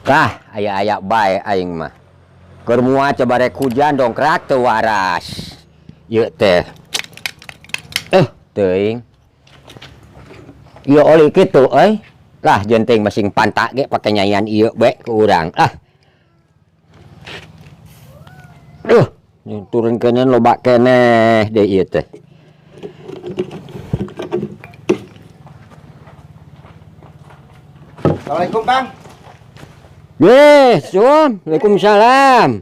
Lah, aya-aya bae aing mah. Keur moal coba rek hujan dongkrak teu waras. Ieu teh. Teuing. Ieu oli kitu euy. Lah jeung masing pantak ge pake nyayan ieu bae ku urang. Ah. Duh, turunkeun loba keneh deui ieu teh. Assalamualaikum, Bang. Ye, Sum. Waalaikumsalam.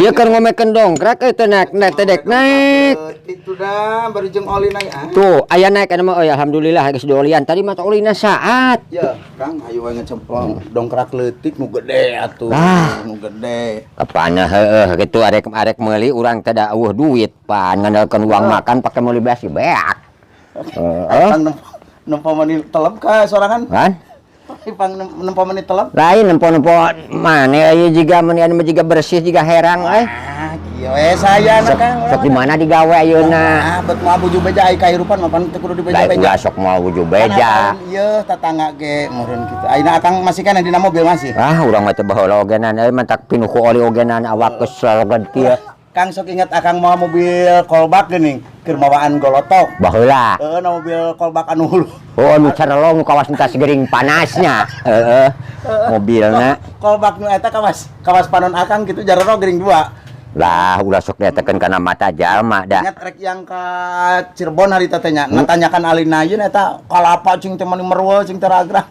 Ieu keur ngomekeun dongkrak euy teh naik naik teh dek naik. Itu dah baru jeung oli naik ah. Tuh, aya naik kana mah euy alhamdulillah geus diolian. Tadi mah olina saat. Ya, Kang, ayo we ngecemplong dongkrak leutik nu gede atuh, Ah. nu gede. Kapana heueuh kitu arek-arek meuli urang teh da eueuh duit pan ngandalkeun uang makan pake meuli beas ge beak. Heeh. Kang nempo mani telep ka sorangan? Kan? Pang nempo mani telep? Lain nempo-nempo mane ieu jiga meni anu jiga bersih jiga herang euy. Ah, kieu we saya na Kang. Sok di mana digawe ayeuna? Ah, bet moal buju beja ai kahirupan mah pan teu kudu Lain dibeja-beja. ulah sok moal wuju beja. Ieu tatangga ge meureun kitu. Ayeuna Akang masih kana dina mobil masih. Ah, urang mah teu baheula ogenan euy mantak pinuh ku oli ogenan awak geus seleget kieu. Kang sok inget Akang mawa mobil kolbak geuning keur mawaan golotok. Baheula. Heeh, na mobil kolbak anu hulu. Oh, nu carelong kawas entas gering panasnya. Heeh. Mobilna. Kolbak nu eta kawas kawas panon Akang kitu jarero gering dua. Lah, ulah sok diatekeun kana mata jalma da. Ingat rek yang ka Cirebon harita teh nya, natanyakan alina yeun eta kalapa cing teh mani merueul cing teh ragrag.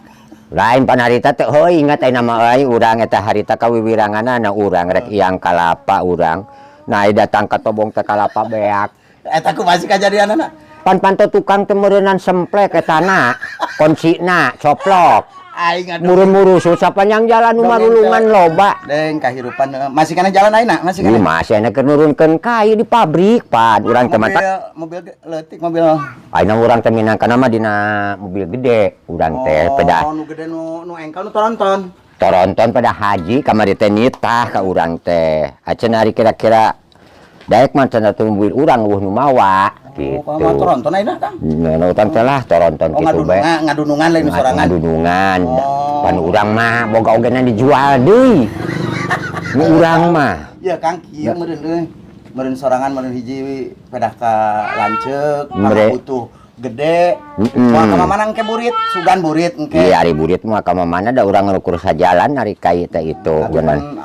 Lain pan harita teh heuy ingat ayeuna mah euy urang eta harita kawiwiranganana urang rek iang kalapa urang. Nah, datang ka tobong teh kalapa beak. Eta kumaha sih kajadianana? Pan panto tukang teh meureunnan semplek etana, konsina coplok. Aing aduh. Murun-murusut sapanjang jalan nu marulungan loba. Deng kahirupan masih kana jalan ayeuna, masih kana. Ih, masih ana keur nurunkeun kai di pabrik pan urang teh mantak. Mobil leutik mobil. Ayeuna urang teh minangkana mah dina mobil gede urang teh peda. Oh, nu gede nu nu engkel nu toronton. Toronton pada haji kamari teh nitah ka urang teh. Acan ari kira-kira daek mah cenah teu mobil urang eueuh nu mawa gitu. Oh, mah toronton ayeuna Kang. Nya urang teh lah toronton Oh, kitu bae. Ngadunungan lain sorangan. Ngadunungan. Oh. Pan urang mah boga ogena dijual deui. Nu urang mah. Ya Kang kieu meureun euy. Meureun sorangan meureun hiji pedah ka lanceuk, butuh gede. Moal ka mamana engke burit, sugan burit engke. Iya, ari burit mah ka mamana da urang ngukur sajalan ari kai teh itu.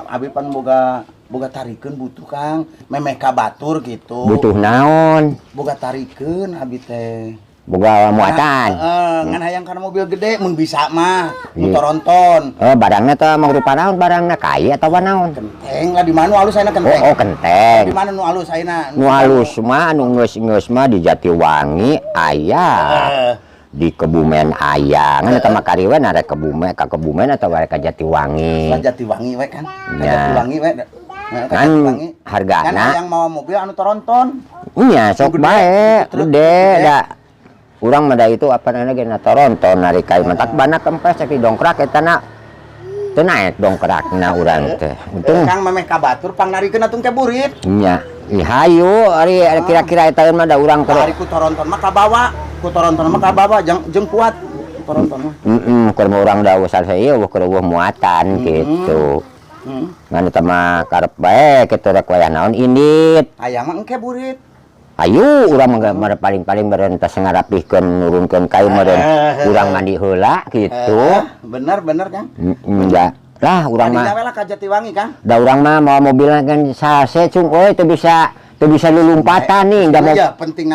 Abi pan boga boga tarikeun butuh Kang, memeh ka batur gitu. Butuh naon? Boga tarikeun abi teh. Boga muatan. Heeh, ngan hayang kana mobil gede mun bisa mah, nu toronton. Oh, barangna teh mangrupa naon barangna kai atawa naon? Kenteng lah di mana nu alus ayeuna kenteng. Oh, kenteng. Di mana nu alus ayeuna? Nu alus mah nu geus-geus mah di Jatiwangi aya. Di Kebumen aya. Ngan eta mah kari we arek Kebumen ka Kebumen atawa arek ka Jatiwangi. Ka Jatiwangi we kan. Ka Jatiwangi we. Kan hargana kan hayang mawa mobil anu toronton. Nya sok bae, gede da. Urang mah da itu apa namanya ge na toronton ari kai mentak bana kempes cek dongkrak eta na. Teu naek dongkrakna urang teh. Untung Kang memeh ka batur pangnarikeun atuh ke burit. Nya. Ih hayu ari kira-kira eta mah da urang keur ari ku toronton mah kabawa, ku toronton mah kabawa jeung kuat toronton mah. Heeh, keur urang da usah ieu keur eueuh muatan gitu. Ngan eta mah karep bae kitu rek wayah naon indit. Hayang mah engke burit. Ayo urang mah paling-paling meureun tos ngarapihkeun nurunkeun kai meureun urang mandi heula kitu. Bener bener Kang. Heeh, ya. Lah urang mah. Tadina we lah ka Jatiwangi Kang. Da urang mah mawa mobilna kan sase cung euy teu bisa lulumpatan nih, da Ya penting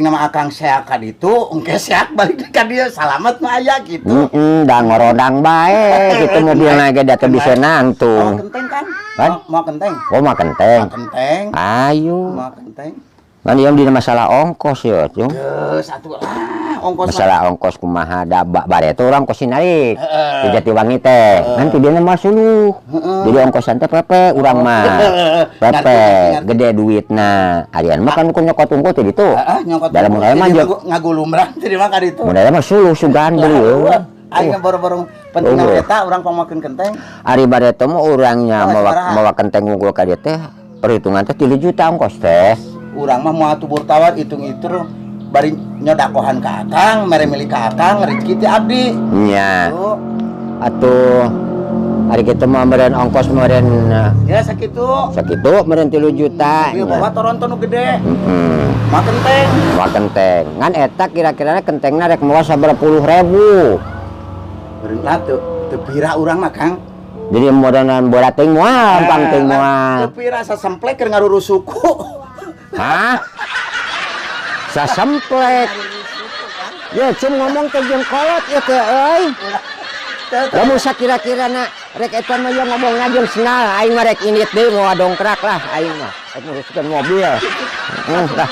nama Akang seak ka ditu, engke seak balik ka dieu salamet mah aya gitu. Heeh, da ngorodang bae kitu mobilna ge da teu bisa nangtung. Mau kenteng Kang? Kan? Mau kenteng? Oh, mau kenteng. Mau kenteng. Ayo. Mau kenteng. Kan ieu dina masalah ongkos ya, Cung. Geus atuh lah ongkos. Masalah ongkos kumaha da bare teh urang kos narik. Di Jatiwangi teh. Nanti dia mah suluh. Jadi ongkosan teh pepe urang mah. Pepe gede duitna. Arian mah kan ku nyokot ungkul teh ditu. Heeh, nyokot. Dalam mun aya mah ngagulumrang teh mah ka ditu. Mun aya mah suluh sugan beli. Aing boro-boro penting eta urang pangmakeun kenteng. Ari bare teh mah urangnya mawa kenteng unggul ka dieu teh perhitungan teh 3 juta ongkos teh. Urang mah moal tubur tawar hitung-hitung bari nyodakohan ka Akang, mere milik ka Akang, rezeki ti abdi. Nya. Atuh ari kitu mah meureun ongkos meureun Ya sakitu. Sakitu meureun 3 juta Mobil nya. Bawa Toronto nu gede. Heeh. Mah kenteng. Moal kenteng. Ngan eta kira-kirana kentengna rek moal sabaraha puluh ribu. Meureun lah teu teu pira urang mah, Kang. Jadi modalan bola teuing moal, pang teuing moal. Teu pira sasemplek keur ngarurus suku. Hah? Sasemplek. Ya, cum ngomong teh jeung kolot ya teh euy. Lamun sakira-kira na rek eta mah ya ngomong jeung senal, aing mah rek indit deui, mawa dongkrak lah aing mah. Rek nguruskeun mobil. Lah.